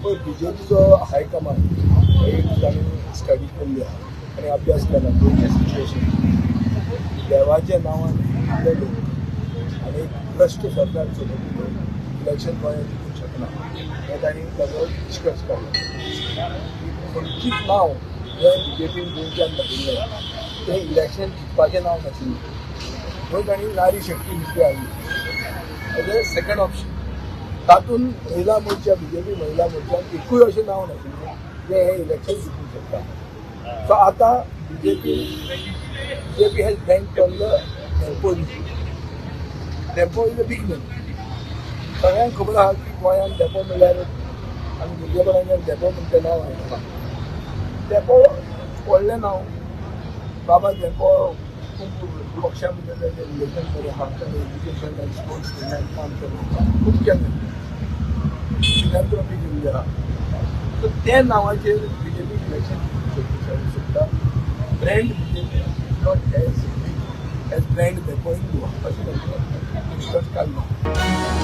पळय, बीजेपीचो हायकमांड एक तांणी स्टडी केल्ली आहा आनी अभ्यास केला गोंयचें सिच्युएशन. देवाच्या नांवान इतले लोक आनी एक भ्रश्ट सरकार चलोवपी लोक इलेक्शन गोंयांत जिखूंक शकना हें तांणी ताजो निश्कर्श काडलो. खंयचीच नांव हें बीजेपीन गोंयच्यान धाडिल्लें तें इलेक्शन जिखपाचें नांव नाशिल्लें, म्हणून तांणी नारी शक्ती मुद्दे हाडली एज ए सेकंड ऑप्शन. तातूंत महिला मोर्चा, बीजेपी महिला मोर्चान एकूय अशें नांव नाशिल्लें जें हें इलेक्शन जिखूंक शकता. सो आतां BJP has bank on the Dempo issue. Dempo is a big name. सगळ्यांक खबर आहा की गोंयांत धेंपो म्हणल्यार आमी भुरगेपणाच्यान धेंपो म्हणटा नांव आयकलां. धेंपो व्हडलें नांव. बाबा धेंपो खूब पक्षा भितर तांचें रिलेशन बरें आहा. ताणें एज्युकेशन आनी स्पोर्ट्स फिल्डान काम केलें, खूब केलें, फिलॅन्थ्रोपी केल्ली आहा. सो त्या नांवाचेर बीजेपी इलेक्शन जिखूंक शकता. Brand BJP not as big as brand Dempo in Goa अशें तांचो निश्कर्श काडलो.